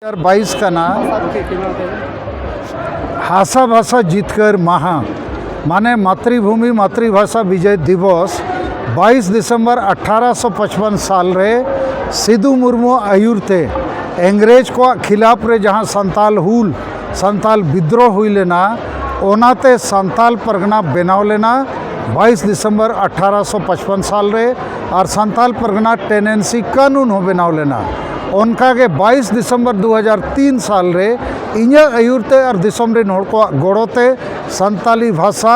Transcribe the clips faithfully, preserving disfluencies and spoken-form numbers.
ᱵᱟᱭᱤᱥ ᱠᱟᱱᱟ ᱦᱟᱥᱟ ᱵᱷᱟᱥᱟ ᱡᱤᱛᱠᱟᱹᱨ ᱢᱟᱦᱟ, ᱢᱟᱱᱮ ᱢᱟᱛᱨᱤᱵᱷᱩᱢᱤ ᱢᱟᱛᱨᱤᱵᱷᱟᱥᱟ ᱵᱤᱡᱚᱭ ᱫᱤᱵᱚᱥ᱾ ᱵᱟᱭᱤᱥ ᱰᱤᱥᱮᱢᱵᱚᱨ ᱟᱴᱷᱟᱨᱚᱥᱚ ᱯᱟᱸᱪᱯᱟᱱ ᱥᱟᱞ ᱨᱮ ᱥᱤᱫᱩ ᱢᱩᱨᱢᱩ ᱟᱹᱭᱩᱨ ᱛᱮ ᱤᱝᱨᱮᱡᱽ ᱠᱚᱣᱟᱜ ᱠᱷᱤᱞᱟᱯ ᱨᱮ ᱡᱟᱦᱟᱸ ᱥᱟᱱᱛᱟᱞ ᱦᱩᱞ, ᱥᱟᱱᱛᱟᱞ ᱵᱤᱫᱽᱨᱳᱦ ᱦᱩᱭ ᱞᱮᱱᱟ, ᱚᱱᱟᱛᱮ ᱥᱟᱱᱛᱟᱞ ᱯᱟᱨᱜᱟᱱᱟ ᱵᱮᱱᱟᱣ ᱞᱮᱱᱟ ᱵᱟᱭᱤᱥ ᱰᱤᱥᱮᱢᱵᱚᱨ ᱟᱴᱷᱟᱨᱚᱥᱚ ᱯᱟᱸᱪᱯᱟᱱ ᱥᱟᱞ ᱨᱮ᱾ ᱟᱨ ᱥᱟᱱᱛᱟᱞ ᱯᱟᱨᱜᱟᱱᱟ ᱴᱮᱱᱮᱱᱥᱤ ᱠᱟᱹᱱᱩᱱ ᱦᱚᱸ ᱵᱮᱱᱟᱣ ᱞᱮᱱᱟ᱾ ᱚᱱᱠᱟᱜᱮ ᱵᱟᱭᱤᱥ ᱰᱤᱥᱮᱢᱵᱚᱨ ᱫᱩ ᱦᱟᱡᱟᱨ ᱛᱤᱱ ᱥᱟᱞ ᱨᱮ ᱤᱧᱟᱹᱜ ᱟᱹᱭᱩᱨ ᱛᱮ ᱟᱨ ᱫᱤᱥᱚᱢ ᱨᱮᱱ ᱦᱚᱲ ᱠᱚᱣᱟᱜ ᱜᱚᱲᱚ ᱛᱮ ᱥᱟᱱᱛᱟᱞᱤ ᱵᱷᱟᱥᱟ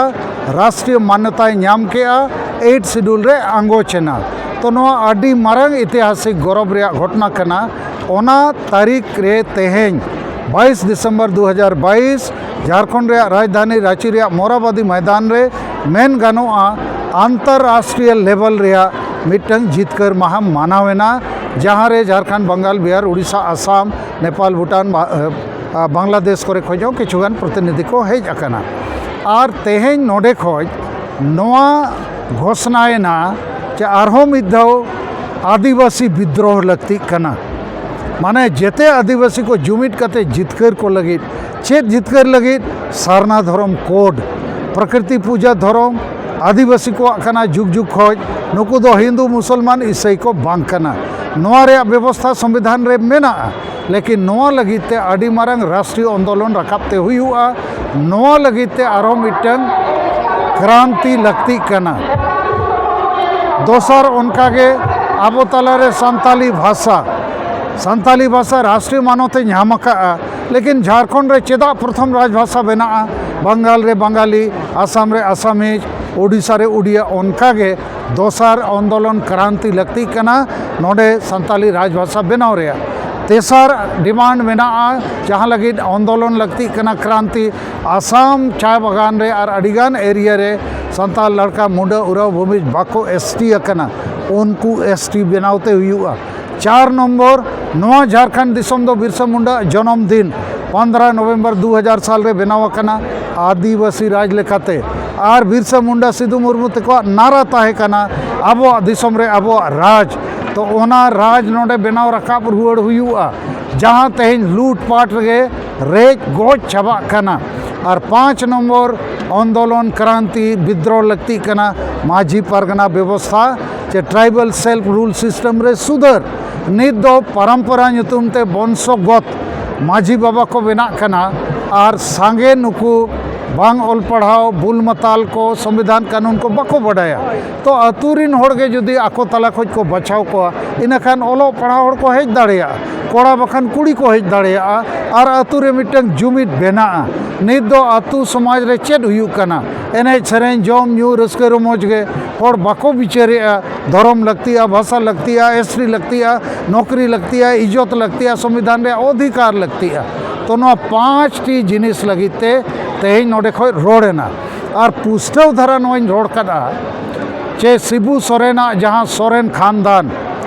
ᱨᱟᱥᱴᱨᱤᱭᱚ ᱢᱟᱱᱭᱚᱛᱟᱭ ᱧᱟᱢ ᱠᱮᱜᱼᱟ, ᱮᱭᱤᱴ ᱥᱤᱰᱩᱞ ᱨᱮ ᱟᱸᱜᱚᱪ ᱮᱱᱟ᱾ ᱛᱚ, ᱱᱚᱣᱟ ᱟᱹᱰᱤ ᱢᱟᱨᱟᱝ ᱤᱛᱤᱦᱟᱥᱤᱠ ᱜᱚᱨᱚᱵᱽ ᱨᱮᱭᱟᱜ ᱜᱷᱚᱴᱚᱱᱟ ᱠᱟᱱᱟ᱾ ᱚᱱᱟ ᱛᱟᱹᱨᱤᱠᱷ ᱨᱮ ᱛᱮᱦᱮᱧ ᱵᱟᱭᱤᱥ ᱰᱤᱥᱮᱢᱵᱚᱨ ᱫᱩ ᱦᱟᱡᱟᱨ ᱵᱟᱭᱤᱥ ᱡᱷᱟᱲᱠᱷᱚᱸᱰ ᱨᱮᱭᱟᱜ ᱨᱟᱡᱽᱫᱷᱟᱱᱤ ᱨᱟᱸᱪᱤ ᱨᱮᱭᱟᱜ ᱢᱚᱨᱟᱵᱟᱫᱤ ᱢᱚᱭᱫᱟᱱ ᱨᱮ ᱢᱮᱱ ᱜᱟᱱᱚᱜᱼᱟ, ᱟᱱᱛᱚᱨᱨᱟᱥᱴᱨᱤᱭᱚ ᱞᱮᱵᱮᱞ ᱨᱮᱭᱟᱜ ᱢᱤᱫᱴᱟᱝ ᱡᱤᱛᱠᱟᱹᱨ ᱢᱟᱦᱟ ᱢᱟᱱᱟᱣ ᱮᱱᱟ, ᱡᱟᱦᱟᱸ ᱨᱮ ᱡᱷᱟᱲᱠᱷᱚᱸᱰ, ᱵᱟᱝᱜᱟᱞ, ᱵᱤᱦᱟᱨ, ᱩᱲᱤᱥᱥᱟ, ᱟᱥᱟᱢ, ᱱᱮᱯᱟᱞ, ᱵᱷᱩᱴᱟᱱ, ᱵᱟ-, ᱮ, ᱟ, ᱵᱟᱝᱞᱟᱫᱮᱥ ᱠᱚᱨᱮ ᱠᱷᱚᱱ ᱦᱚᱸ ᱠᱤᱪᱷᱩ ᱜᱟᱱ ᱯᱨᱚᱛᱤᱱᱤᱫᱷᱤ ᱠᱚ ᱦᱮᱡ ᱟᱠᱟᱱᱟ᱾ ᱟᱨ ᱛᱮᱦᱮᱧ ᱱᱚᱰᱮ ᱠᱷᱚᱱ ᱱᱚᱣᱟ ᱜᱷᱳᱥᱱᱟᱭᱮᱱᱟ ᱡᱮ ᱟᱨᱦᱚᱸ ᱢᱤᱫ ᱫᱷᱟᱣ ᱟᱹᱫᱤᱵᱟᱹᱥᱤ ᱵᱤᱫᱽᱨᱳᱦ ᱞᱟᱹᱠᱛᱤᱜ ᱠᱟᱱᱟ᱾ ᱢᱟᱱᱮ, ᱡᱮᱛᱮ ᱟᱹᱫᱤᱵᱟᱹᱥᱤ ᱠᱚ ᱡᱩᱢᱤᱫ ᱠᱟᱛᱮ ᱡᱤᱛᱠᱟᱹᱨ ᱠᱚ ᱞᱟᱹᱜᱤᱫ᱾ ᱪᱮᱫ ᱡᱤᱛᱠᱟᱹᱨ ᱞᱟᱹᱜᱤᱫ? ᱥᱟᱨᱱᱟ ᱫᱷᱚᱨᱚᱢ ᱠᱳᱰ, ᱯᱨᱚᱠᱨᱤᱛᱤ ᱯᱩᱡᱟᱹ ᱫᱷᱚᱨᱚᱢ ᱟᱹᱫᱤᱵᱟᱹᱥᱤ ᱠᱚᱣᱟᱜ ᱠᱟᱱᱟ ᱡᱩᱜᱽ ᱡᱩᱜᱽ ᱠᱷᱚᱱ᱾ ᱱᱩᱠᱩ ᱫᱚ ᱦᱤᱱᱫᱩ, ᱢᱩᱥᱚᱞᱢᱟᱱ, ᱤᱥᱟᱹᱭ ᱠᱚ ᱵᱟᱝ ᱠᱟᱱᱟ᱾ ᱱᱚᱣᱟ ᱨᱮᱭᱟᱜ ᱵᱮᱵᱚᱥᱛᱷᱟ ᱥᱚᱝᱵᱤᱫᱷᱟᱱ ᱨᱮ ᱢᱮᱱᱟᱜᱼᱟ, ᱞᱮᱠᱤᱱ ᱱᱚᱣᱟ ᱞᱟᱹᱜᱤᱫ ᱛᱮ ᱟᱹᱰᱤ ᱢᱟᱨᱟᱝ ᱨᱟᱥᱴᱨᱤᱭᱚ ᱟᱱᱫᱳᱞᱚᱱ ᱨᱟᱠᱟᱵ ᱛᱮ ᱦᱩᱭᱩᱜᱼᱟ᱾ ᱱᱚᱣᱟ ᱞᱟᱹᱜᱤᱫ ᱛᱮ ᱟᱨᱦᱚᱸ ᱢᱤᱫᱴᱟᱝ ᱠᱨᱟᱱᱛᱤ ᱞᱟᱹᱠᱛᱤᱜ ᱠᱟᱱᱟ᱾ ᱫᱚᱥᱟᱨ, ᱚᱱᱠᱟᱜᱮ ᱟᱵᱚ ᱛᱟᱞᱟᱨᱮ ᱥᱟᱱᱛᱟᱞᱤ ᱵᱷᱟᱥᱟ, ᱥᱟᱱᱛᱟᱞᱤ ᱵᱷᱟᱥᱟ ᱨᱟᱥᱴᱨᱤᱭᱚ ᱢᱟᱱᱚᱛ ᱮ ᱧᱟᱢ ᱟᱠᱟᱫᱼᱟ, ᱞᱮᱠᱤᱱ ᱡᱷᱟᱲᱠᱷᱚᱸᱰ ᱨᱮ ᱪᱮᱫᱟᱜ ᱯᱨᱚᱛᱷᱚᱢ ᱨᱟᱡᱽ ᱵᱷᱟᱥᱟ ᱵᱮᱱᱟᱜᱼᱟ? ᱵᱟᱝᱜᱟᱞ ᱨᱮ ᱵᱟᱝᱜᱟᱞᱤ, ᱟᱥᱟᱢ ᱨᱮ ᱟᱥᱟᱢᱤᱡ, ᱳᱰᱤᱥᱟ ᱨᱮ ᱳᱰᱤᱭᱟ᱾ ᱚᱱᱠᱟᱜᱮ ᱫᱚᱥᱟᱨ ᱟᱱᱫᱳᱞᱚᱱ ᱠᱨᱟᱱᱛᱤ ᱞᱟᱹᱠᱛᱤᱜ ᱠᱟᱱᱟ ᱱᱚᱰᱮ ᱥᱟᱱᱛᱟᱞᱤ ᱨᱟᱡᱽ ᱵᱷᱟᱥᱟ ᱵᱮᱱᱟᱣ ᱨᱮᱭᱟᱜ᱾ ᱛᱮᱥᱟᱨ ᱰᱤᱢᱟᱱᱰ ᱢᱮᱱᱟᱜᱼᱟ, ᱡᱟᱦᱟᱸ ᱞᱟᱹᱜᱤᱫ ᱟᱱᱫᱳᱞᱚᱱ ᱞᱟᱹᱠᱛᱤᱜ ᱠᱟᱱᱟ ᱠᱨᱟᱱᱛᱤ, ᱟᱥᱟᱢ ᱪᱟ ᱵᱟᱜᱟᱱ ᱨᱮ ᱟᱨ ᱟᱹᱰᱤᱜᱟᱱ ᱮᱨᱤᱭᱟ ᱨᱮ ᱥᱟᱱᱛᱟᱲ ᱞᱟᱲᱠᱟ, ᱢᱩᱰᱟᱹ, ᱳᱨᱟᱸᱣ, ᱵᱷᱩᱢᱤᱡᱽ ᱵᱟᱠᱚ ᱮᱥ ᱴᱤ ᱟᱠᱟᱱᱟ, ᱩᱱᱠᱩ ᱮᱥ ᱴᱤ ᱵᱮᱱᱟᱣ ᱛᱮ ᱦᱩᱭᱩᱜᱼᱟ᱾ ᱪᱟᱨ ᱱᱚᱢᱵᱚᱨ, ᱱᱚᱣᱟ ᱡᱷᱟᱲᱠᱷᱚᱸᱰ ᱫᱤᱥᱚᱢ ᱫᱚ ᱵᱤᱨᱥᱟ ᱢᱩᱱᱰᱟ ᱡᱚᱱᱚᱢ ᱫᱤᱱ ᱯᱚᱱᱫᱽᱨᱚ ᱱᱚᱵᱷᱮᱢᱵᱚᱨ ᱫᱩ ᱦᱟᱡᱟᱨ ᱥᱟᱞ ᱨᱮ ᱵᱮᱱᱟᱣ ᱟᱠᱟᱱᱟ, ᱟᱹᱫᱤᱵᱟᱹᱥᱤ ᱨᱟᱡᱽ ᱞᱮᱠᱟᱛᱮ᱾ ᱟᱨ ᱵᱤᱨᱥᱟ ᱢᱩᱱᱰᱟ, ᱥᱤᱫᱩ ᱢᱩᱨᱢᱩ ᱛᱟᱠᱚᱣᱟᱜ ᱱᱟᱨᱟ ᱛᱟᱦᱮᱸ ᱠᱟᱱᱟ, "ᱟᱵᱚᱣᱟᱜ ᱫᱤᱥᱚᱢ ᱨᱮ ᱟᱵᱚᱣᱟᱜ ᱨᱟᱡᱽ", ᱛᱚ ᱚᱱᱟ ᱨᱟᱡᱽ ᱱᱚᱰᱮ ᱵᱮᱱᱟᱣ ᱨᱟᱠᱟᱵ ᱨᱩᱣᱟᱹᱲ ᱦᱩᱭᱩᱜᱼᱟ᱾ ᱡᱟᱦᱟᱸ ᱛᱮᱦᱮᱧ ᱞᱩᱴ ᱯᱟᱴ ᱨᱮᱜᱮ ᱨᱮᱡ ᱜᱚᱡ ᱪᱟᱵᱟᱜ ᱠᱟᱱᱟ᱾ ᱟᱨ ᱯᱟᱸᱪ ᱱᱚᱢᱵᱚᱨ ᱟᱱᱫᱳᱞᱚᱱ ᱠᱨᱟᱱᱛᱤ ᱵᱤᱫᱽᱫᱨᱳᱦᱚ ᱞᱟᱹᱠᱛᱤᱜ ᱠᱟᱱᱟ᱾ ᱢᱟᱹᱡᱷᱤ ᱯᱟᱨᱜᱟᱱᱟ ᱵᱮᱵᱚᱥᱛᱷᱟ ᱪᱮ ᱴᱨᱟᱭᱵᱟᱞ ᱥᱮᱞᱯ ᱨᱩᱞ ᱥᱤᱥᱴᱮᱢ ᱨᱮ ᱥᱩᱫᱷᱟᱹᱨ᱾ ᱱᱤᱛ ᱫᱚ ᱯᱚᱨᱚᱢᱯᱚᱨᱟ ᱧᱩᱛᱩᱢ ᱛᱮ ᱵᱚᱝᱥᱚᱜᱚᱛ ᱢᱟᱹᱡᱷᱤ ᱵᱟᱵᱟ ᱠᱚ ᱵᱮᱱᱟᱜ ᱠᱟᱱᱟ᱾ ᱟᱨ ᱥᱟᱸᱜᱮ ᱱᱩᱠᱩ ᱵᱟᱝ ᱚᱞ ᱯᱟᱲᱦᱟᱣ, ᱵᱩᱞ ᱢᱟᱛᱟᱞ ᱠᱚ, ᱥᱚᱝᱵᱤᱫᱷᱟᱱ ᱠᱟᱹᱱᱩᱱ ᱠᱚ ᱵᱟᱠᱚ ᱵᱟᱰᱟᱭᱟ᱾ ᱛᱚ ᱟᱹᱛᱩ ᱨᱤᱱ ᱦᱚᱲ ᱜᱮ ᱡᱩᱫᱤ ᱟᱠᱚ ᱛᱟᱞᱟ ᱠᱷᱚᱱ ᱠᱚ ᱵᱟᱪᱷᱟᱣ ᱠᱚᱣᱟ, ᱤᱱᱟᱹᱠᱷᱟᱱ ᱚᱞᱚᱜ ᱯᱟᱲᱦᱟᱣ ᱦᱚᱲ ᱠᱚ ᱦᱮᱡ ᱫᱟᱲᱮᱭᱟᱜᱼᱟ, ᱠᱚᱲᱟ ᱵᱟᱠᱷᱟᱱ ᱠᱩᱲᱤ ᱠᱚ ᱦᱮᱡ ᱫᱟᱲᱮᱭᱟᱜᱼᱟ, ᱟᱨ ᱟᱹᱛᱩ ᱨᱮ ᱢᱤᱫᱴᱟᱝ ᱡᱩᱢᱤᱫ ᱵᱮᱱᱟᱜᱼᱟ᱾ ᱱᱤᱛ ᱫᱚ ᱟᱹᱛᱩ ᱥᱚᱢᱟᱡᱽ ᱨᱮ ᱪᱮᱫ ᱦᱩᱭᱩᱜ ᱠᱟᱱᱟ? ᱮᱱᱮᱡ ᱥᱮᱨᱮᱧ, ᱡᱚᱢ ᱧᱩ, ᱨᱟᱹᱥᱠᱟᱹ ᱨᱚᱢᱚᱡᱽ ᱜᱮ᱾ ᱦᱚᱲ ᱵᱟᱠᱚ ᱵᱤᱪᱟᱹᱨᱮᱜᱼᱟ᱾ ᱫᱷᱚᱨᱚᱢ ᱞᱟᱹᱠᱛᱤᱜᱼᱟ, ᱵᱷᱟᱥᱟ ᱞᱟᱹᱠᱛᱤᱜᱼᱟ, ᱮᱥ ᱴᱤ ᱞᱟᱹᱠᱛᱤᱜᱼᱟ, ᱱᱚᱠᱨᱤ ᱞᱟᱹᱠᱛᱤᱜᱼᱟ, ᱤᱡᱽᱡᱚᱛ ᱞᱟᱹᱠᱛᱤᱜᱼᱟ, ᱥᱚᱝᱵᱤᱫᱷᱟᱱ ᱨᱮᱭᱟᱜ ᱚᱫᱷᱤᱠᱟᱨ ᱞᱟᱹᱠᱛᱤᱜᱼᱟ᱾ ᱛᱚ ᱱᱚᱣᱟ ᱯᱟᱸᱪᱴᱤ ᱡᱤᱱᱤᱥ ᱞᱟᱹᱜᱤᱫ ᱛᱮ ᱛᱮᱦᱮᱧ ᱱᱚᱰᱮ ᱠᱷᱚᱱ ᱨᱚᱲ ᱮᱱᱟ᱾ ᱟᱨ ᱯᱩᱥᱴᱟᱹᱣ ᱫᱷᱟᱨᱟ ᱱᱚᱣᱟᱧ ᱨᱚᱲ ᱠᱟᱫᱟ ᱡᱮ ᱥᱤᱵᱩ ᱥᱚᱨᱮᱱᱟᱜ ᱡᱟᱦᱟᱸ ᱥᱚᱨᱮᱱ ᱠᱷᱟᱱᱫᱟᱱ,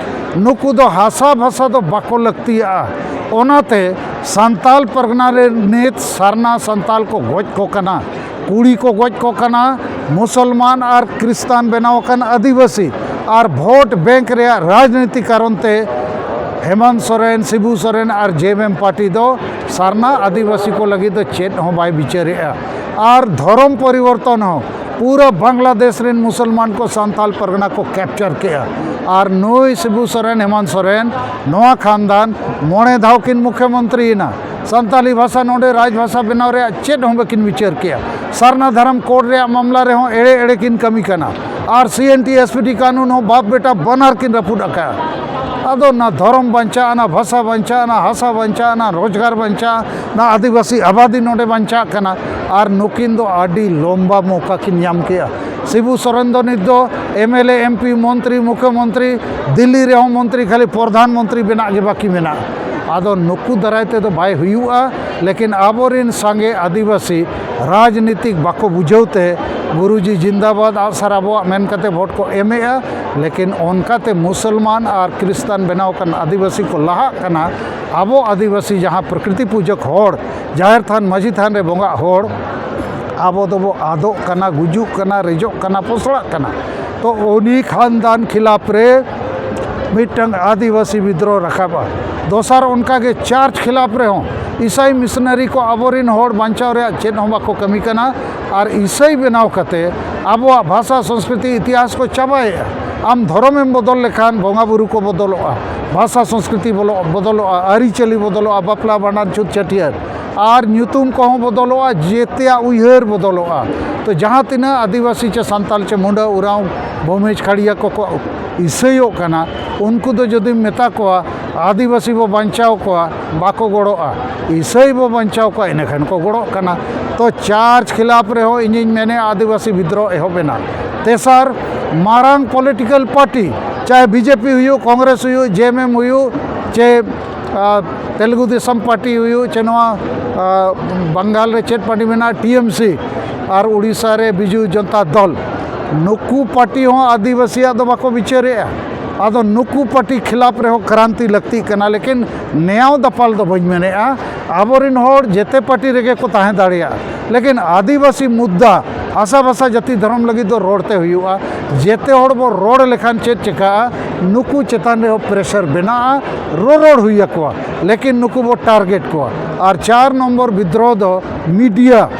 ᱱᱩᱠᱩ ᱫᱚ ᱦᱟᱥᱟ ᱵᱷᱟᱥᱟ ᱫᱚ ᱵᱟᱠᱚ ᱞᱟᱹᱠᱛᱤᱭᱟᱜᱼᱟ᱾ ᱚᱱᱟᱛᱮ ᱥᱟᱱᱛᱟᱞ ᱯᱟᱨᱜᱟᱱᱟ ᱨᱮ ᱱᱤᱛ ᱥᱟᱨᱱᱟ ᱥᱟᱱᱛᱟᱞ ᱠᱚ ᱜᱚᱡ ᱠᱚ ᱠᱟᱱᱟ, ᱠᱩᱲᱤ ᱠᱚ ᱜᱚᱡ ᱠᱚ ᱠᱟᱱᱟ, ᱢᱩᱥᱚᱞᱢᱟᱱ ᱟᱨ ᱠᱷᱨᱤᱥᱛᱟᱱ ᱵᱮᱱᱟᱣ ᱟᱠᱟᱱ ᱟᱹᱫᱤᱵᱟᱹᱥᱤ, ᱟᱨ ᱵᱷᱳᱴ ᱵᱮᱝᱠ ᱨᱮᱭᱟᱜ ᱨᱟᱡᱽᱱᱤᱛᱤ ᱠᱟᱨᱚᱱ ᱛᱮ ᱦᱮᱢᱟᱱᱛ ᱥᱚᱨᱮᱱ, ᱥᱤᱵᱩ ᱥᱚᱨᱮᱱ ᱟᱨ ᱡᱮ ᱮᱢ ᱮᱢ ᱯᱟᱨᱴᱤ ᱫᱚ ᱥᱟᱨᱱᱟ ᱟᱹᱫᱤᱵᱟᱹᱥᱤ ᱠᱚ ᱞᱟᱹᱜᱤᱫ ᱫᱚ ᱪᱮᱫ ᱦᱚᱸ ᱵᱟᱭ ᱵᱤᱪᱟᱹᱨᱮᱜᱼᱟ᱾ ᱟᱨ ᱫᱷᱚᱨᱚᱢ ᱯᱚᱨᱤᱵᱚᱨᱛᱚᱱ ᱦᱚᱸ ᱯᱩᱨᱟᱹ ᱵᱟᱝᱞᱟᱫᱮᱥ ᱨᱮᱱ ᱢᱩᱥᱚᱞᱢᱟᱱ ᱠᱚ ᱥᱟᱱᱛᱟᱞ ᱯᱟᱨᱜᱟᱱᱟ ᱠᱚ ᱠᱮᱯᱪᱟᱨ ᱠᱮᱜᱼᱟ᱾ ᱟᱨ ᱱᱩᱭ ᱥᱤᱵᱩ ᱥᱚᱨᱮᱱ, ᱦᱮᱢᱟᱱᱛ ᱥᱚᱨᱮᱱ, ᱱᱚᱣᱟ ᱠᱷᱟᱱᱫᱟᱱ ᱢᱚᱬᱮ ᱫᱷᱟᱣ ᱠᱤᱱ ᱢᱩᱠᱷᱭᱚᱢᱚᱱᱛᱨᱤᱭᱮᱱᱟ᱾ ᱥᱟᱱᱛᱟᱞᱤ ᱵᱷᱟᱥᱟ ᱱᱚᱰᱮ ᱨᱟᱡᱽ ᱵᱷᱟᱥᱟ ᱵᱮᱱᱟᱣ ᱨᱮᱭᱟᱜ ᱪᱮᱫ ᱦᱚᱸ ᱵᱟᱹᱠᱤᱱ ᱵᱤᱪᱟᱹᱨ ᱠᱮᱜᱼᱟ᱾ ᱥᱟᱨᱱᱟ ᱫᱷᱚᱨᱚᱢ ᱠᱳᱰ ᱨᱮᱭᱟᱜ ᱢᱟᱢᱞᱟ ᱨᱮᱦᱚᱸ ᱮᱲᱮ ᱮᱲᱮ ᱠᱤᱱ ᱠᱟᱹᱢᱤ ᱠᱟᱱᱟ᱾ ᱟᱨ ᱥᱤ N T S P T ᱠᱟᱹᱱᱩᱱ ᱦᱚᱸ ᱵᱟᱯ ᱵᱮᱴᱟ ᱵᱟᱱᱟᱨ ᱠᱤᱱ ᱨᱟᱹᱯᱩᱫ ᱟᱠᱟᱫᱼᱟ᱾ ᱟᱫᱚ ᱱᱟ ᱫᱷᱚᱨᱚᱢ ᱵᱟᱧᱪᱟᱜᱼᱟ, ᱱᱟ ᱵᱷᱟᱥᱟ ᱵᱟᱧᱪᱟᱜᱼᱟ, ᱱᱟ ᱦᱟᱥᱟ ᱵᱟᱧᱪᱟᱜᱼᱟ, ᱱᱟ ᱨᱳᱡᱽᱜᱟᱨ ᱵᱟᱧᱪᱟᱜᱼᱟ, ᱱᱟ ᱟᱹᱫᱤᱵᱟᱹᱥᱤ ᱟᱵᱟᱫᱤ ᱱᱚᱰᱮ ᱵᱟᱧᱪᱟᱜ ᱠᱟᱱᱟ᱾ ᱟᱨ ᱱᱩᱠᱤᱱ ᱫᱚ ᱟᱹᱰᱤ ᱞᱚᱢᱵᱟ ᱢᱚᱠᱟ ᱠᱤᱱ ᱧᱟᱢ ᱠᱮᱜᱼᱟ᱾ ᱥᱤᱵᱩ ᱥᱚᱨᱮᱱ ᱫᱚ ᱱᱤᱛ ᱫᱚ M L A, M P, ᱢᱚᱱᱛᱨᱤ, ᱢᱩᱠᱷᱭᱚᱢᱚᱱᱛᱨᱤ, ᱫᱤᱞᱞᱤ ᱨᱮᱦᱚᱸ ᱢᱚᱱᱛᱨᱤ, ᱠᱷᱟᱹᱞᱤ ᱯᱨᱚᱫᱷᱟᱱ ᱢᱚᱱᱛᱨᱤ ᱵᱮᱱᱟᱜ ᱜᱮ ᱵᱟᱹᱠᱤ ᱢᱮᱱᱟᱜᱼᱟ᱾ ᱟᱫᱚ ᱱᱩᱠᱩ ᱫᱟᱨᱟᱭ ᱛᱮᱫᱚ ᱵᱟᱭ ᱦᱩᱭᱩᱜᱼᱟ᱾ ᱞᱮᱠᱤᱱ ᱟᱵᱚᱨᱤᱱ ᱥᱟᱸᱜᱮ ᱟᱹᱫᱤᱵᱟᱹᱥᱤ ᱨᱟᱡᱽᱱᱤᱛᱤᱠ ᱵᱟᱠᱚ ᱵᱩᱡᱷᱟᱹᱣ ᱛᱮ ᱜᱩᱨᱩᱡᱤ ᱡᱤᱱᱫᱟᱵᱟᱫ, ᱟᱜᱼᱥᱟᱨ ᱟᱵᱚᱣᱟᱜ ᱢᱮᱱ ᱠᱟᱛᱮ ᱵᱷᱳᱴ ᱠᱚ ᱮᱢᱮᱜᱼᱟ, ᱞᱮᱠᱤᱱ ᱚᱱᱠᱟᱛᱮ ᱢᱩᱥᱚᱞᱢᱟᱱ ᱟᱨ ᱠᱷᱨᱤᱥᱛᱟᱱ ᱵᱮᱱᱟᱣ ᱟᱠᱟᱱ ᱟᱹᱫᱤᱵᱟᱹᱥᱤ ᱠᱚ ᱞᱟᱦᱟᱜ ᱠᱟᱱᱟ᱾ ᱟᱵᱚ ᱟᱹᱫᱤᱵᱟᱹᱥᱤ ᱡᱟᱦᱟᱸ ᱯᱨᱚᱠᱨᱤᱛᱤ ᱯᱩᱡᱟᱹᱠ ᱦᱚᱲ, ᱡᱟᱦᱮᱨ ᱛᱷᱟᱱ, ᱢᱟᱹᱡᱷᱤ ᱛᱷᱟᱱ ᱨᱮ ᱵᱚᱸᱜᱟᱜ ᱦᱚᱲ, ᱟᱵᱚ ᱫᱚᱵᱚ ᱟᱫᱚᱜ ᱠᱟᱱᱟ, ᱜᱩᱡᱩᱜ ᱠᱟᱱᱟ, ᱨᱮᱡᱚᱜ ᱠᱟᱱᱟ, ᱯᱚᱥᱲᱟᱜ ᱠᱟᱱᱟ᱾ ᱛᱚ ᱩᱱᱤ ᱠᱷᱟᱱᱫᱟᱱ ᱠᱷᱤᱞᱟᱯ ᱨᱮ ᱢᱤᱫᱴᱟᱝ ᱟᱹᱫᱤᱵᱟᱹᱥᱤ ᱵᱤᱫᱽᱨᱳᱦᱚ ᱨᱟᱠᱟᱵᱼᱟ᱾ ᱫᱚᱥᱟᱨ, ᱚᱱᱠᱟᱜᱮ ᱪᱟᱨᱪ ᱠᱷᱤᱞᱟᱯ ᱨᱮᱦᱚᱸ ᱤᱥᱟᱹᱭ ᱢᱤᱥᱚᱱᱟᱨᱤ ᱠᱚ ᱟᱵᱚᱨᱮᱱ ᱦᱚᱲ ᱵᱟᱧᱪᱟᱣ ᱨᱮᱭᱟᱜ ᱪᱮᱫ ᱦᱚᱸ ᱵᱟᱠᱚ ᱠᱟᱹᱢᱤ ᱠᱟᱱᱟ᱾ ᱟᱨ ᱤᱥᱟᱹᱭ ᱵᱮᱱᱟᱣ ᱠᱟᱛᱮ ᱟᱵᱚᱣᱟᱜ ᱵᱷᱟᱥᱟ, ᱥᱚᱝᱥᱠᱨᱤᱛᱤ, ᱤᱛᱤᱦᱟᱥ ᱠᱚ ᱪᱟᱵᱟᱭᱮᱫᱼᱟ᱾ ᱟᱢ ᱫᱷᱚᱨᱚᱢᱮᱢ ᱵᱚᱫᱚᱞ ᱞᱮᱠᱷᱟᱱ ᱵᱚᱸᱜᱟ ᱵᱩᱨᱩ ᱠᱚ ᱵᱚᱫᱚᱞᱚᱜᱼᱟ, ᱵᱷᱟᱥᱟ ᱥᱚᱝᱥᱠᱨᱤᱛᱤ ᱵᱚᱞᱚ-, ᱵᱚᱫᱚᱞᱚᱜᱼᱟ, ᱟᱹᱨᱤᱪᱟᱹᱞᱤ ᱵᱚᱫᱚᱞᱚᱜᱼᱟ, ᱵᱟᱯᱞᱟ ᱵᱷᱟᱸᱰᱟᱱ ᱪᱷᱩᱛ ᱪᱷᱟᱹᱴᱭᱟᱹᱨ ᱟᱨ ᱧᱩᱛᱩᱢ ᱠᱚᱦᱚᱸ ᱵᱚᱫᱚᱞᱚᱜᱼᱟ, ᱡᱮᱛᱮᱭᱟᱜ ᱩᱭᱦᱟᱹᱨ ᱵᱚᱫᱚᱞᱚᱜᱼᱟ᱾ ᱛᱚ ᱡᱟᱦᱟᱸ ᱛᱤᱱᱟᱹᱜ ᱟᱹᱫᱤᱵᱟᱹᱥᱤ ᱪᱮ ᱥᱟᱱᱛᱟᱲ ᱪᱮ ᱢᱩᱸᱰᱟᱹ ᱩᱨᱟᱣ ᱵᱷᱩᱢᱤᱡᱽ ᱠᱷᱟᱲᱤᱭᱟ ᱠᱚᱠᱚ ᱤᱥᱟᱹᱭᱚᱜ ᱠᱟᱱᱟ, ᱩᱱᱠᱩ ᱫᱚ ᱡᱩᱫᱤᱢ ᱢᱮᱛᱟ ᱠᱚᱣᱟ ᱟᱹᱫᱤᱵᱟᱹᱥᱤ ᱵᱚ ᱵᱟᱧᱪᱟᱣ ᱠᱚᱣᱟ, ᱵᱟᱠᱚ ᱜᱚᱲᱚᱜᱼᱟ᱾ ᱤᱥᱟᱹᱭ ᱵᱚ ᱵᱟᱧᱪᱟᱣ ᱠᱚᱣᱟ, ᱤᱱᱟᱹ ᱠᱷᱟᱱ ᱠᱚ ᱜᱚᱲᱚᱜ ᱠᱟᱱᱟ᱾ ᱛᱚ ᱪᱟᱨᱪ ᱠᱷᱤᱞᱟᱯ ᱨᱮᱦᱚᱸ ᱤᱧᱤᱧ ᱢᱮᱱᱮᱫᱼᱟ ᱟᱹᱫᱤᱵᱟᱹᱥᱤ ᱵᱤᱫᱽᱨᱳᱦᱚ ᱮᱦᱚᱵ ᱮᱱᱟ᱾ ᱛᱮᱥᱟᱨ, ᱢᱟᱨᱟᱝ ᱯᱚᱞᱤᱴᱤᱠᱮᱞ ᱯᱟᱨᱴᱤ, ᱪᱟᱦᱮ ᱵᱤᱡᱮᱯᱤ ᱦᱩᱭᱩᱜ, ᱠᱚᱝᱜᱨᱮᱥ ᱦᱩᱭᱩᱜ, ᱡᱮᱮᱢᱮᱢ ᱦᱩᱭᱩᱜ, ᱪᱮ ᱟᱨ ᱛᱮᱞᱮᱜᱩ ᱫᱮᱥᱚᱢ ᱯᱟᱨᱴᱤ ᱦᱩᱭᱩᱜ, ᱪᱮ ᱱᱚᱣᱟ ᱟᱨ ᱵᱟᱝᱜᱟᱞ ᱨᱮ ᱪᱮᱫ ᱯᱟᱨᱴᱤ ᱢᱮᱱᱟᱜᱼᱟ, ᱴᱤ ᱮᱢ ᱥᱤ, ᱟᱨ ᱩᱲᱤᱥᱥᱟ ᱨᱮ ᱵᱤᱡᱩ ᱡᱚᱱᱛᱟ ᱫᱚᱞ, ᱱᱩᱠᱩ ᱯᱟᱨᱴᱤ ᱦᱚᱸ ᱟᱹᱫᱤᱵᱟᱹᱥᱤᱭᱟᱜ ᱫᱚ ᱵᱟᱠᱚ ᱵᱤᱪᱟᱹᱨᱮᱜᱼᱟ᱾ ᱟᱫᱚ ᱱᱩᱠᱩ ᱯᱟᱨᱴᱤ ᱠᱷᱤᱞᱟᱯ ᱨᱮᱦᱚᱸ ᱠᱨᱟᱱᱛᱤ ᱞᱟᱹᱠᱛᱤᱜ ᱠᱟᱱᱟ, ᱞᱮᱠᱤᱱ ᱱᱮᱭᱟᱣ ᱫᱟᱯᱟᱞ ᱫᱚ ᱵᱟᱹᱧ ᱢᱮᱱᱮᱜᱼᱟ᱾ ᱟᱵᱚᱨᱮᱱ ᱦᱚᱲ ᱡᱮᱛᱮ ᱯᱟᱨᱴᱤ ᱨᱮᱜᱮ ᱠᱚ ᱛᱟᱦᱮᱸ ᱫᱟᱲᱮᱭᱟᱜᱼᱟ, ᱞᱮᱠᱤᱱ ᱟᱹᱫᱤᱵᱟᱹᱥᱤ ᱢᱩᱫᱽᱫᱟ, ᱟᱥᱟ ᱵᱷᱟᱥᱟ, ᱡᱟᱹᱛᱤ, ᱫᱷᱚᱨᱚᱢ ᱞᱟᱹᱜᱤᱫ ᱫᱚ ᱨᱚᱲ ᱛᱮ ᱦᱩᱭᱩᱜᱼᱟ᱾ ᱡᱮᱛᱮ ᱦᱚᱲ ᱵᱚ ᱨᱚᱲ ᱞᱮᱠᱷᱟᱱ ᱪᱮᱫ ᱪᱤᱠᱟᱹᱜᱼᱟ? ᱱᱩᱠᱩ ᱪᱮᱛᱟᱱ ᱨᱮᱦᱚᱸ ᱯᱨᱮᱥᱟᱨ ᱵᱮᱱᱟᱜᱼᱟ, ᱨᱚᱨᱚᱲ ᱦᱩᱭ ᱟᱠᱚᱣᱟ, ᱞᱮᱠᱤᱱ ᱱᱩᱠᱩ ᱵᱚ ᱴᱟᱨᱜᱮᱴ ᱠᱚᱣᱟ᱾ ᱟᱨ ᱪᱟᱨ ᱱᱚᱢᱵᱚᱨ ᱵᱤᱫᱽᱨᱳᱦᱚ ᱫᱚ ᱢᱤᱰᱤᱭᱟ,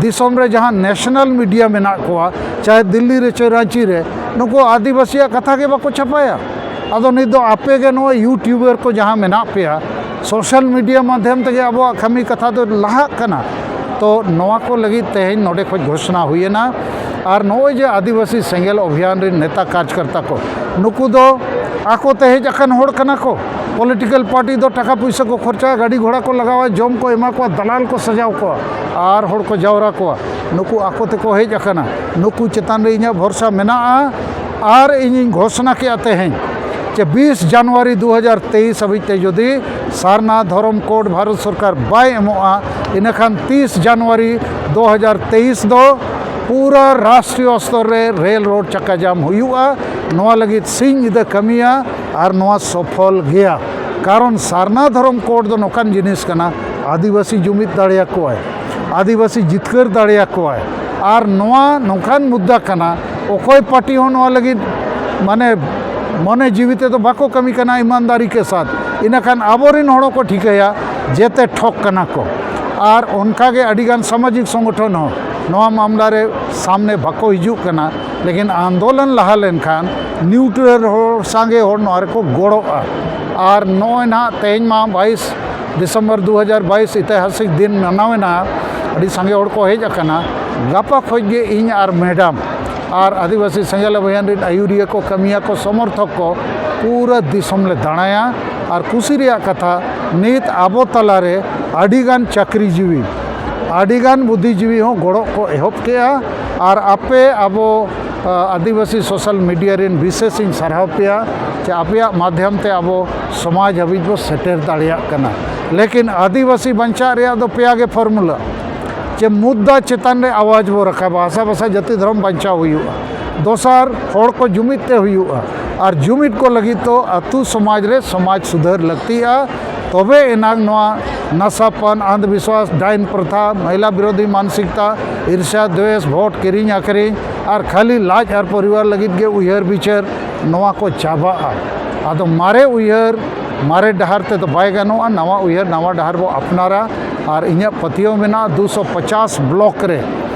ᱫᱤᱥᱚᱢ ᱨᱮ ᱡᱟᱦᱟᱸ ᱱᱮᱥᱱᱟᱞ ᱢᱤᱰᱤᱭᱟ ᱢᱮᱱᱟᱜ ᱠᱚᱣᱟ, ᱪᱟᱦᱮ ᱫᱤᱞᱞᱤ ᱨᱮ ᱪᱮ ᱨᱟᱸᱪᱤ ᱨᱮ, ᱱᱩᱠᱩ ᱟᱹᱫᱤᱵᱟᱹᱥᱤᱭᱟᱜ ᱠᱟᱛᱷᱟ ᱜᱮ ᱵᱟᱠᱚ ᱪᱷᱟᱯᱟᱭᱟ᱾ ᱟᱫᱚ ᱱᱤᱛ ᱫᱚ ᱟᱯᱮ ᱜᱮ ᱱᱚᱣᱟ ᱭᱩᱴᱩᱵᱟᱨ ᱠᱚ ᱡᱟᱦᱟᱸ ᱢᱮᱱᱟᱜ ᱯᱮᱭᱟ, ᱥᱳᱥᱟᱞ ᱢᱤᱰᱤᱭᱟ ᱢᱟᱫᱽᱫᱷᱚᱢ ᱛᱮᱜᱮ ᱟᱵᱚᱣᱟᱜ ᱠᱟᱹᱢᱤ ᱠᱟᱛᱷᱟ ᱫᱚ ᱞᱟᱦᱟᱜ ᱠᱟᱱᱟ᱾ ᱛᱚ ᱱᱚᱣᱟ ᱠᱚ ᱞᱟᱹᱜᱤᱫ ᱛᱮᱦᱮᱧ ᱱᱚᱰᱮ ᱠᱷᱚᱱ ᱜᱷᱳᱥᱚᱱᱟ ᱦᱩᱭᱮᱱᱟ᱾ ᱟᱨ ᱱᱚᱜᱼᱚᱭ ᱡᱮ ᱟᱹᱫᱤᱵᱟᱹᱥᱤ ᱥᱮᱸᱜᱮᱞ ᱚᱵᱷᱤᱭᱟᱱ ᱨᱮᱱ ᱱᱮᱛᱟ ᱠᱟᱨᱡᱽᱠᱟᱨᱛᱟ ᱠᱚ, ᱱᱩᱠᱩ ᱫᱚ ᱟᱠᱚ ᱛᱮ ᱦᱮᱡ ᱟᱠᱟᱱ ᱦᱚᱲ ᱠᱟᱱᱟ ᱠᱚ᱾ ᱯᱚᱞᱤᱴᱤᱠᱮᱞ ᱯᱟᱨᱴᱤ ᱫᱚ ᱴᱟᱠᱟ ᱯᱩᱭᱥᱟᱹ ᱠᱚ ᱠᱷᱚᱨᱪᱟᱭᱟ, ᱜᱟᱹᱰᱤ ᱜᱷᱚᱲᱟ ᱠᱚ ᱞᱟᱜᱟᱣᱟ, ᱡᱚᱢ ᱠᱚ ᱮᱢᱟ ᱠᱚᱣᱟ, ᱫᱟᱞᱟᱞ ᱠᱚ ᱥᱟᱡᱟᱣ ᱠᱚᱣᱟ ᱟᱨ ᱦᱚᱲ ᱠᱚ ᱡᱟᱣᱨᱟ ᱠᱚᱣᱟ᱾ ᱱᱩᱠᱩ ᱟᱠᱚ ᱛᱮᱠᱚ ᱦᱮᱡ ᱟᱠᱟᱱᱟ᱾ ᱱᱩᱠᱩ ᱪᱮᱛᱟᱱ ᱨᱮ ᱤᱧᱟᱹᱜ ᱵᱷᱚᱨᱥᱟ ᱢᱮᱱᱟᱜᱼᱟ᱾ ᱟᱨ ᱤᱧᱤᱧ ᱜᱷᱳᱥᱚᱱᱟ ᱠᱮᱜᱼᱟ ᱛᱮᱦᱮᱧ ᱡᱮ ᱵᱤᱥ ᱡᱟᱱᱩᱣᱟᱨᱤ ᱫᱩ ᱦᱟᱡᱟᱨ ᱛᱮᱭᱤᱥ ᱦᱟᱹᱵᱤᱡ ᱛᱮ ᱡᱩᱫᱤ ᱥᱟᱨᱱᱟ ᱫᱷᱚᱨᱚᱢ ᱠᱳᱰ ᱵᱷᱟᱨᱚᱛ ᱥᱚᱨᱠᱟᱨ ᱵᱟᱭ ᱮᱢᱚᱜᱼᱟ, ᱤᱱᱟᱹᱠᱷᱟᱱ ᱛᱤᱥ ᱡᱟᱱᱩᱣᱟᱨᱤ ᱫᱩ ᱦᱟᱡᱟᱨ ᱛᱮᱭᱤᱥ ᱫᱚ ᱯᱩᱨᱟᱹ ᱨᱟᱥᱴᱨᱤᱭᱚ ᱥᱛᱚᱨ ᱨᱮ ᱨᱮᱞ ᱨᱳᱰ ᱪᱟᱠᱟ ᱡᱟᱢ ᱦᱩᱭᱩᱜᱼᱟ᱾ ᱱᱚᱣᱟ ᱞᱟᱹᱜᱤᱫ ᱥᱤᱧ ᱧᱤᱫᱟᱹ ᱠᱟᱹᱢᱤᱭᱟ ᱟᱨ ᱱᱚᱣᱟ ᱥᱚᱯᱷᱚᱞ ᱜᱮᱭᱟ᱾ ᱠᱟᱨᱚᱱ ᱥᱟᱨᱱᱟ ᱫᱷᱚᱨᱚᱢ ᱠᱳᱰ ᱫᱚ ᱱᱚᱝᱠᱟᱱ ᱡᱤᱱᱤᱥ ᱠᱟᱱᱟ, ᱟᱹᱫᱤᱵᱟᱹᱥᱤ ᱡᱩᱢᱤᱫ ᱫᱟᱲᱮᱭᱟᱠᱚᱣᱟᱭ, ᱟᱹᱫᱤᱵᱟᱹᱥᱤ ᱡᱤᱛᱠᱟᱹᱨ ᱫᱟᱲᱮᱭᱟᱠᱚᱣᱟᱭ᱾ ᱟᱨ ᱱᱚᱣᱟ ᱱᱚᱝᱠᱟᱱ ᱢᱩᱫᱽᱫᱟ ᱠᱟᱱᱟ, ᱚᱠᱚᱭ ᱯᱟᱨᱴᱤ ᱦᱚᱸ ᱱᱚᱣᱟ ᱞᱟᱹᱜᱤᱫ ᱢᱟᱱᱮ ᱢᱚᱱᱮ ᱡᱤᱣᱤ ᱛᱮᱫᱚ ᱵᱟᱠᱚ ᱠᱟᱹᱢᱤ ᱠᱟᱱᱟ ᱤᱢᱟᱱᱫᱟᱨᱤ ᱠᱮ ᱥᱟᱛᱷ, ᱤᱱᱟᱹᱠᱷᱟᱱ ᱟᱵᱚᱨᱮᱱ ᱦᱚᱲ ᱠᱚ ᱴᱷᱤᱠᱟᱹᱭᱟ ᱡᱮᱛᱮ ᱴᱷᱚᱠ ᱠᱟᱱᱟ ᱠᱚ᱾ ᱟᱨ ᱚᱱᱠᱟᱜᱮ ᱟᱹᱰᱤᱜᱟᱱ ᱥᱟᱢᱟᱡᱤᱠ ᱥᱚᱝᱜᱚᱴᱷᱚᱱ ᱦᱚᱸ ᱱᱚᱣᱟ ᱢᱟᱢᱞᱟ ᱨᱮ ᱥᱟᱢᱱᱮ ᱵᱟᱠᱚ ᱦᱤᱡᱩᱜ ᱠᱟᱱᱟ, ᱞᱮᱠᱤᱱ ᱟᱱᱫᱳᱞᱚᱱ ᱞᱟᱦᱟ ᱞᱮᱱᱠᱷᱟᱱ ᱱᱤᱭᱩᱴᱨᱟᱞ ᱦᱚᱲ ᱥᱟᱸᱜᱮ ᱦᱚᱲ ᱱᱚᱣᱟ ᱨᱮᱠᱚ ᱜᱚᱲᱚᱜᱼᱟ᱾ ᱟᱨ ᱱᱚᱜᱼᱚᱭ ᱱᱟᱦᱟᱜ ᱛᱮᱦᱮᱧ ᱢᱟ ᱵᱟᱭᱤᱥ ᱰᱤᱥᱮᱢᱵᱚᱨ ᱫᱩ ᱦᱟᱡᱟᱨ ᱵᱟᱭᱤᱥ ᱤᱛᱤᱦᱟᱥᱤᱠ ᱫᱤᱱ ᱢᱟᱱᱟᱣᱮᱱᱟ, ᱟᱹᱰᱤ ᱥᱟᱸᱜᱮ ᱦᱚᱲ ᱠᱚ ᱦᱮᱡ ᱟᱠᱟᱱᱟ᱾ ᱜᱟᱯᱟ ᱠᱷᱚᱡ ᱜᱮ ᱤᱧ ᱟᱨ ᱢᱮᱰᱟᱢ ᱟᱨ ᱟᱹᱫᱤᱵᱟᱹᱥᱤ ᱥᱮᱸᱜᱮᱞ ᱚᱵᱷᱤᱭᱟᱱ ᱨᱮᱱ ᱟᱹᱭᱩᱨᱤᱭᱟᱹ ᱠᱚ, ᱠᱟᱹᱢᱤᱭᱟᱹ ᱠᱚ, ᱥᱚᱢᱚᱨᱛᱷᱚᱠ ᱠᱚ ᱯᱩᱨᱟᱹ ᱫᱤᱥᱚᱢ ᱞᱮ ᱫᱟᱬᱟᱭᱟ᱾ ᱟᱨ ᱠᱩᱥᱤ ᱨᱮᱭᱟᱜ ᱠᱟᱛᱷᱟ, ᱱᱤᱛ ᱟᱵᱚ ᱛᱟᱞᱟᱨᱮ ᱟᱹᱰᱤᱜᱟᱱ ᱪᱟᱹᱠᱨᱤᱡᱤᱵᱤ, ᱟᱹᱰᱤᱜᱟᱱ ᱵᱩᱫᱽᱫᱷᱤᱡᱤᱵᱤ ᱦᱚᱸ ᱜᱚᱲᱚ ᱠᱚ ᱮᱦᱚᱵ ᱠᱮᱜᱼᱟ᱾ ᱟᱨ ᱟᱯᱮ ᱟᱵᱚ, ᱟ, ᱟᱹᱫᱤᱵᱟᱹᱥᱤ ᱥᱳᱥᱟᱞ ᱢᱤᱰᱤᱭᱟ ᱨᱮᱱ ᱵᱤᱥᱮᱥ ᱤᱧ ᱥᱟᱨᱦᱟᱣ ᱯᱮᱭᱟ ᱡᱮ ᱟᱯᱮᱭᱟᱜ ᱢᱟᱫᱷᱭᱚᱢ ᱛᱮ ᱟᱵᱚ ᱥᱚᱢᱟᱡᱽ ᱦᱟᱹᱵᱤᱡ ᱵᱚ ᱥᱮᱴᱮᱨ ᱫᱟᱲᱮᱭᱟᱜ ᱠᱟᱱᱟ᱾ ᱞᱮᱠᱤᱱ ᱟᱹᱫᱤᱵᱟᱹᱥᱤ ᱵᱟᱧᱪᱟᱜ ᱨᱮᱭᱟᱜ ᱫᱚ ᱯᱮᱭᱟ ᱜᱮ ᱯᱷᱚᱨᱢᱩᱞᱟ, ᱡᱮ ᱢᱩᱫᱽᱫᱟ ᱪᱮᱛᱟᱱ ᱨᱮ ᱟᱣᱟᱡᱽ ᱵᱚ ᱨᱟᱠᱟᱵᱟ, ᱵᱷᱟᱥᱟ ᱵᱷᱟᱥᱟ ᱡᱟᱹᱛᱤ ᱫᱷᱚᱨᱚᱢ ᱵᱟᱧᱪᱟᱣ ᱦᱩᱭᱩᱜᱼᱟ᱾ ᱫᱚᱥᱟᱨ, ᱦᱚᱲ ᱠᱚ ᱡᱩᱢᱤᱫ ᱛᱮ ᱦᱩᱭᱩᱜᱼᱟ᱾ ᱟᱨ ᱡᱩᱢᱤᱫ ᱠᱚ ᱞᱟᱹᱜᱤᱫ ᱫᱚ ᱟᱹᱛᱩ ᱥᱚᱢᱟᱡᱽ ᱨᱮ ᱥᱚᱢᱟᱡᱽ ᱥᱩᱫᱷᱟᱹᱨ ᱞᱟᱹᱠᱛᱤᱜᱼᱟ᱾ ᱛᱚᱵᱮ ᱮᱱᱟᱝ ᱱᱚᱣᱟ ᱱᱟᱥᱟᱯᱟᱱ, ᱟᱱᱫᱷ ᱵᱤᱥᱣᱟᱥ, ᱰᱟᱭᱤᱱ ᱯᱨᱚᱛᱷᱟ, ᱢᱚᱦᱤᱞᱟ ᱵᱤᱨᱳᱫᱷᱤ ᱢᱟᱱᱥᱤᱠᱛᱟ, ᱤᱨᱥᱟ, ᱫᱣᱮᱥ, ᱵᱷᱳᱴ ᱠᱤᱨᱤᱧ ᱟᱹᱠᱷᱨᱤᱧ ᱟᱨ ᱠᱷᱟᱹᱞᱤ ᱞᱟᱡ ᱟᱨ ᱯᱚᱨᱤᱵᱟᱨ ᱞᱟᱹᱜᱤᱫ ᱜᱮ ᱩᱭᱦᱟᱹᱨ ᱵᱤᱪᱟᱹᱨ, ᱱᱚᱣᱟ ᱠᱚ ᱪᱟᱵᱟᱜᱼᱟ᱾ ᱟᱫᱚ ᱢᱟᱨᱮ ᱩᱭᱦᱟᱹᱨ ᱢᱟᱨᱮ ᱰᱟᱦᱟᱨ ᱛᱮᱫᱚ ᱵᱟᱭ ᱜᱟᱱᱚᱜᱼᱟ, ᱱᱟᱣᱟ ᱩᱭᱦᱟᱹᱨ ᱱᱟᱣᱟ ᱰᱟᱦᱟᱨ ᱵᱚ ᱟᱯᱱᱟᱨᱟ᱾ ᱟᱨ ᱤᱧᱟᱹᱜ ᱯᱟᱹᱛᱭᱟᱹᱣ ᱢᱮᱱᱟᱜᱼᱟ, ᱫᱩᱥᱚ ᱯᱚᱪᱟᱥ ᱵᱞᱚᱠ ᱨᱮ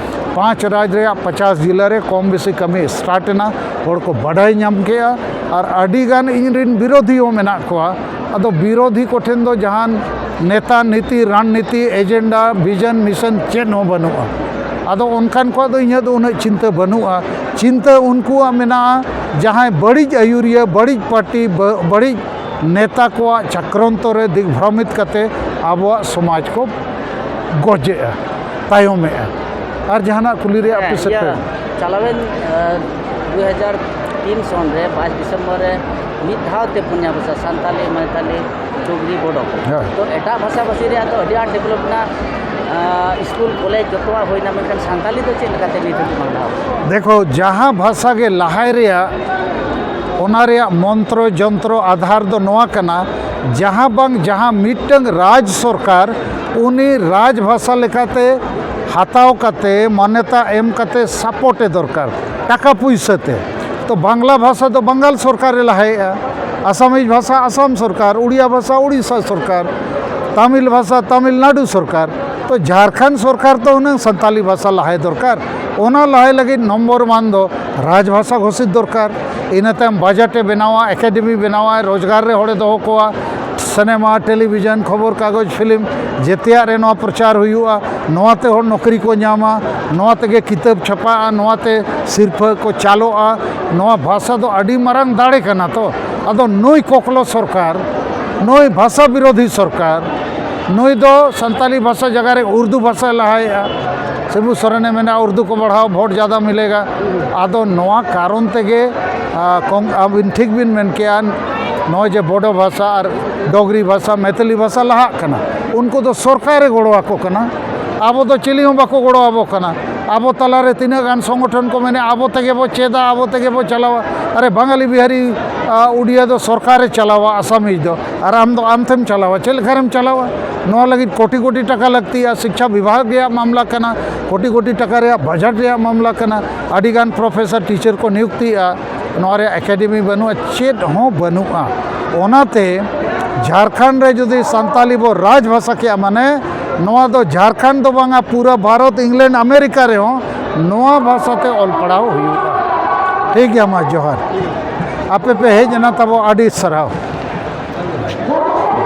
ᱯᱟᱸᱪ ᱨᱟᱡᱽ ᱨᱮᱭᱟᱜ ᱯᱚᱪᱟᱥ ᱡᱤᱞᱟᱹ ᱨᱮ ᱠᱚᱢ ᱵᱮᱥᱤ ᱠᱟᱹᱢᱤ ᱥᱴᱟᱨᱴ ᱮᱱᱟ, ᱦᱚᱲ ᱠᱚ ᱵᱟᱰᱟᱭ ᱧᱟᱢ ᱠᱮᱜᱼᱟ᱾ ᱟᱨ ᱟᱹᱰᱤ ᱜᱟᱱ ᱤᱧ ᱨᱮᱱ ᱵᱤᱨᱳᱫᱷᱤ ᱦᱚᱸ ᱢᱮᱱᱟᱜ ᱠᱚᱣᱟ᱾ ᱟᱫᱚ ᱵᱤᱨᱳᱫᱷᱤ ᱠᱚᱴᱷᱮᱱ ᱫᱚ ᱡᱟᱦᱟᱱ ᱱᱮᱛᱟ, ᱱᱤᱛᱤ, ᱨᱟᱱᱱᱤᱛᱤ, ᱮᱡᱮᱱᱰᱟ, ᱵᱷᱤᱡᱚᱱ, ᱢᱤᱥᱚᱱ ᱪᱮᱫ ᱦᱚᱸ ᱵᱟᱹᱱᱩᱜᱼᱟ᱾ ᱟᱫᱚ ᱚᱱᱠᱟᱱ ᱠᱚᱣᱟᱜ ᱫᱚ ᱤᱧᱟᱹᱜ ᱫᱚ ᱩᱱᱟᱹᱜ ᱪᱤᱱᱛᱟᱹ ᱵᱟᱹᱱᱩᱜᱼᱟ᱾ ᱪᱤᱱᱛᱟᱹ ᱩᱱᱠᱩᱣᱟᱜ ᱢᱮᱱᱟᱜᱼᱟ, ᱡᱟᱦᱟᱸᱭ ᱵᱟᱹᱲᱤᱡ ᱟᱹᱭᱩᱨᱤᱭᱟᱹ, ᱵᱟᱹᱲᱤᱡ ᱯᱟᱨᱴᱤ, ᱵᱟ-, ᱵᱟᱹᱲᱤᱡ ᱱᱮᱛᱟ ᱠᱚᱣᱟᱜ ᱪᱟᱠᱨᱚᱱᱛᱚ ᱨᱮ ᱫᱤᱜᱽᱵᱷᱨᱚᱢᱤᱛ ᱠᱟᱛᱮ ᱟᱵᱚᱣᱟᱜ ᱥᱚᱢᱟᱡᱽ ᱠᱚ ᱜᱚᱡᱮᱜᱼᱟ, ᱛᱟᱭᱚᱢᱮᱜᱼᱟ᱾ ᱟᱨ ᱡᱟᱦᱟᱱᱟᱜ ᱠᱩᱞᱤ ᱨᱮᱭᱟᱜ ᱦᱮᱸ, ᱟᱯᱮ ᱥᱮᱫ ᱤᱭᱟᱹ, ᱠᱷᱚᱱ? ᱪᱟᱞᱟᱣᱮᱱ, ᱟᱸ, ᱫᱩ ᱦᱟᱡᱟᱨ ᱛᱤᱱ ᱥᱚᱱ ᱨᱮ ᱵᱟᱭᱤᱥ ᱰᱤᱥᱮᱢᱵᱚᱨ ᱨᱮ ᱢᱤᱫ ᱫᱷᱟᱣ ᱛᱮ ᱯᱩᱱᱭᱟ ᱵᱷᱟᱥᱟ, ᱥᱟᱱᱛᱟᱞᱤ, ᱢᱟᱭᱛᱟᱞᱤ, ᱰᱩᱜᱽᱨᱤ, ᱵᱳᱰᱳ᱾ ᱦᱮᱸ᱾ ᱛᱚ ᱮᱴᱟᱜ ᱵᱷᱟᱥᱟ ᱵᱷᱟᱹᱥᱤ ᱨᱮᱭᱟᱜ ᱫᱚ ᱟᱹᱰᱤ ᱟᱸᱴ ᱰᱮᱵᱷᱞᱚᱯ ᱮᱱᱟ, ᱟᱸ, ᱥᱠᱩᱞ, ᱠᱚᱞᱮᱡᱽ ᱡᱚᱛᱚᱣᱟᱜ ᱦᱩᱭᱱᱟ, ᱢᱮᱱᱠᱷᱟᱱ ᱥᱟᱱᱛᱟᱞᱤ ᱫᱚ ᱪᱮᱫ ᱞᱮᱠᱟᱛᱮ ᱱᱤᱛ ᱦᱟᱹᱵᱤᱡ ᱵᱟᱝ ᱞᱟᱦᱟ ᱟᱠᱟᱱᱟ? ᱫᱮᱠᱷᱚ, ᱡᱟᱦᱟᱸ ᱵᱷᱟᱥᱟ ᱜᱮ ᱞᱟᱦᱟᱭ ᱨᱮᱭᱟᱜ, ᱚᱱᱟ ᱨᱮᱭᱟᱜ ᱢᱚᱱᱛᱨᱚ ᱡᱚᱱᱛᱨᱚ ᱟᱫᱷᱟᱨ ᱫᱚ ᱱᱚᱣᱟ ᱠᱟᱱᱟ, ᱡᱟᱦᱟᱸ ᱵᱟᱝ ᱡᱟᱦᱟᱸ ᱢᱤᱫᱴᱟᱝ ᱨᱟᱡᱽ ᱥᱚᱨᱠᱟᱨ ᱩᱱᱤ ᱨᱟᱡᱽ ᱵᱷᱟᱥᱟ ᱞᱮᱠᱟᱛᱮ ᱦᱟᱛᱟᱣ ᱠᱟᱛᱮ, ᱢᱟᱱᱭᱚᱛᱟ ᱮᱢ ᱠᱟᱛᱮ ᱥᱟᱯᱳᱨᱴ ᱮ ᱫᱚᱨᱠᱟᱨ ᱴᱟᱠᱟ ᱯᱩᱭᱥᱟᱹ ᱛᱮ᱾ ᱛᱚ ᱵᱟᱝᱞᱟ ᱵᱷᱟᱥᱟ ᱫᱚ ᱵᱟᱝᱜᱟᱞ ᱥᱚᱨᱠᱟᱨᱮ ᱞᱟᱦᱟᱭᱮᱫᱼᱟ, ᱟᱥᱟᱢᱤᱡ ᱵᱷᱟᱥᱟ ᱟᱥᱟᱢ ᱥᱚᱨᱠᱟᱨ, ᱩᱲᱤᱭᱟ ᱵᱷᱟᱥᱟ ᱩᱲᱤᱥᱥᱟ ᱥᱚᱨᱠᱟᱨ, ᱛᱟᱢᱤᱞ ᱵᱷᱟᱥᱟ ᱛᱟᱢᱤᱞᱱᱟᱰᱩ ᱥᱚᱨᱠᱟᱨ᱾ ᱛᱚ ᱡᱷᱟᱲᱠᱷᱚᱸᱰ ᱥᱚᱨᱠᱟᱨ ᱛᱚ ᱦᱩᱱᱟᱹᱝ ᱥᱟᱱᱛᱟᱞᱤ ᱵᱷᱟᱥᱟ ᱞᱟᱦᱟᱭ ᱫᱚᱨᱠᱟᱨ᱾ ᱚᱱᱟ ᱞᱟᱦᱟᱭ ᱞᱟᱹᱜᱤᱫ ᱱᱚᱢᱵᱚᱨ ᱚᱣᱟᱱ ᱫᱚ ᱨᱟᱡᱽ ᱵᱷᱟᱥᱟ ᱜᱷᱳᱥᱤᱛ ᱫᱚᱨᱠᱟᱨ᱾ ᱤᱱᱟᱹ ᱛᱟᱭᱚᱢ ᱵᱟᱡᱮᱴ ᱮ ᱵᱮᱱᱟᱣᱟ, ᱮᱠᱟᱰᱮᱢᱤ ᱵᱮᱱᱟᱣᱟᱭ, ᱨᱳᱡᱽᱜᱟᱨ ᱨᱮ ᱦᱚᱲᱮ ᱫᱚᱦᱚ ᱠᱚᱣᱟ, ᱥᱤᱱᱮᱢᱟ, ᱴᱮᱞᱤᱵᱷᱤᱡᱚᱱ, ᱠᱷᱚᱵᱚᱨ ᱠᱟᱜᱚᱡᱽ, ᱯᱷᱤᱞᱢ, ᱡᱮᱛᱮᱭᱟᱜ ᱨᱮ ᱱᱚᱣᱟ ᱯᱨᱚᱪᱟᱨ ᱦᱩᱭᱩᱜᱼᱟ᱾ ᱱᱚᱣᱟᱛᱮ ᱦᱚᱲ ᱱᱚᱠᱨᱤ ᱠᱚ ᱧᱟᱢᱟ, ᱱᱚᱣᱟ ᱛᱮᱜᱮ ᱠᱤᱛᱟᱹᱵ ᱪᱷᱟᱯᱟᱜᱼᱟ, ᱱᱚᱣᱟᱛᱮ ᱥᱤᱨᱯᱷᱟᱹ ᱠᱚ ᱪᱟᱞᱚᱜᱼᱟ᱾ ᱱᱚᱣᱟ ᱵᱷᱟᱥᱟ ᱫᱚ ᱟᱹᱰᱤ ᱢᱟᱨᱟᱝ ᱫᱟᱲᱮ ᱠᱟᱱᱟ᱾ ᱛᱚ ᱟᱫᱚ ᱱᱩᱭ ᱠᱚᱠᱞᱚ ᱥᱚᱨᱠᱟᱨ, ᱱᱩᱭ ᱵᱷᱟᱥᱟ ᱵᱤᱨᱳᱫᱷᱤ ᱥᱚᱨᱠᱟᱨ, ᱱᱩᱭ ᱫᱚ ᱥᱟᱱᱛᱟᱞᱤ ᱵᱷᱟᱥᱟ ᱡᱟᱭᱜᱟ ᱨᱮ ᱩᱨᱫᱩ ᱵᱷᱟᱥᱟᱭ ᱞᱟᱦᱟᱭᱮᱫᱼᱟ᱾ ᱥᱤᱵᱩ ᱥᱚᱨᱮᱱᱮ ᱢᱮᱱᱟ ᱩᱨᱫᱩ ᱠᱚ ᱵᱟᱲᱦᱟᱣ, ᱵᱷᱳᱴ ᱡᱟᱫᱟ ᱢᱤᱞᱮᱜᱟ᱾ ᱟᱫᱚ ᱱᱚᱣᱟ ᱠᱟᱨᱚᱱ ᱛᱮᱜᱮ, ᱟ, ᱠᱚᱝ-, ᱟᱹᱵᱤᱱ ᱴᱷᱤᱠ ᱵᱤᱱ ᱢᱮᱱ ᱠᱮᱜᱼᱟ, ᱱᱚᱜᱼᱚᱭ ᱡᱮ ᱵᱳᱰᱳ ᱵᱷᱟᱥᱟ ᱟᱨ ᱰᱚᱜᱽᱨᱤ ᱵᱷᱟᱥᱟ, ᱢᱮᱛᱟᱞᱤ ᱵᱷᱟᱥᱟ ᱞᱟᱦᱟᱜ ᱠᱟᱱᱟ᱾ ᱩᱱᱠᱩ ᱫᱚ ᱥᱚᱨᱠᱟᱨᱮ ᱜᱚᱲᱚ ᱟᱠᱚ ᱠᱟᱱᱟ, ᱟᱵᱚ ᱫᱚ ᱪᱤᱞᱤ ᱦᱚᱸ ᱵᱟᱠᱚ ᱜᱚᱲᱚ ᱟᱵᱚ ᱠᱟᱱᱟ᱾ ᱟᱵᱚ ᱛᱟᱞᱟᱨᱮ ᱛᱤᱱᱟᱹᱜ ᱜᱟᱱ ᱥᱚᱝᱜᱚᱴᱷᱚᱱ ᱠᱚ ᱢᱮᱱᱟᱜᱼᱟ, ᱟᱵᱚ ᱛᱮᱜᱮ ᱵᱚ ᱪᱮᱫᱟ, ᱟᱵᱚ ᱛᱮᱜᱮ ᱵᱚ ᱪᱟᱞᱟᱣᱟ᱾ ᱟᱨᱮ ᱵᱟᱝᱜᱟᱞᱤ, ᱵᱤᱦᱟᱨᱤ, ᱟ, ᱩᱰᱤᱭᱟ ᱫᱚ ᱥᱚᱨᱠᱟᱨᱮ ᱪᱟᱞᱟᱣᱟ, ᱟᱥᱟᱢᱤᱡ ᱫᱚ, ᱟᱨ ᱟᱢ ᱫᱚ ᱟᱢ ᱛᱮᱢ ᱪᱟᱞᱟᱣᱟ᱾ ᱪᱮᱫ ᱞᱮᱠᱟᱨᱮᱢ ᱪᱟᱞᱟᱣᱟ? ᱱᱚᱣᱟ ᱞᱟᱹᱜᱤᱫ ᱠᱳᱴᱤ ᱠᱳᱴᱤ ᱴᱟᱠᱟ ᱞᱟᱹᱠᱛᱤᱜᱼᱟ᱾ ᱥᱤᱠᱪᱷᱟ ᱵᱤᱵᱷᱟᱜᱽ ᱨᱮᱭᱟᱜ ᱢᱟᱢᱞᱟ ᱠᱟᱱᱟ, ᱠᱳᱴᱤ ᱠᱳᱴᱤ ᱴᱟᱠᱟ ᱨᱮᱭᱟᱜ ᱵᱟᱡᱮᱴ ᱨᱮᱭᱟᱜ ᱢᱟᱢᱞᱟ ᱠᱟᱱᱟ᱾ ᱟᱹᱰᱤᱜᱟᱱ ᱯᱨᱚᱯᱷᱮᱥᱚᱨ, ᱴᱤᱪᱟᱨ ᱠᱚ ᱱᱤᱭᱩᱠᱛᱤᱜᱼᱟ, ᱱᱚᱣᱟ ᱨᱮᱭᱟᱜ ᱮᱠᱟᱰᱮᱢᱤ ᱵᱟᱹᱱᱩᱜᱼᱟ, ᱪᱮᱫ ᱦᱚᱸ ᱵᱟᱹᱱᱩᱜᱼᱟ᱾ ᱚᱱᱟᱛᱮ ᱡᱷᱟᱲᱠᱷᱚᱸᱰ ᱨᱮ ᱡᱩᱫᱤ ᱥᱟᱱᱛᱟᱞᱤ ᱵᱚ ᱨᱟᱡᱽ ᱵᱷᱟᱥᱟ ᱠᱮᱜᱼᱟ, ᱢᱟᱱᱮ ᱱᱚᱣᱟ ᱫᱚ ᱡᱷᱟᱲᱠᱷᱚᱸᱰ ᱫᱚ ᱵᱟᱝᱟ, ᱯᱩᱨᱟᱹ ᱵᱷᱟᱨᱚᱛ, ᱤᱝᱞᱮᱱᱰ, ᱟᱢᱮᱨᱤᱠᱟ ᱨᱮᱦᱚᱸ ᱱᱚᱣᱟ ᱵᱷᱟᱥᱟ ᱛᱮ ᱚᱞ ᱯᱟᱲᱦᱟᱣ ᱦᱩᱭᱩᱜᱼᱟ᱾ ᱴᱷᱤᱠ ᱜᱮᱭᱟ, ᱢᱟ ᱡᱚᱦᱟᱨ᱾ ᱟᱯᱮ ᱯᱮ ᱦᱮᱡ ᱮᱱᱟ, ᱛᱟᱵᱚ ᱟᱹᱰᱤ ᱥᱟᱨᱦᱟᱣ᱾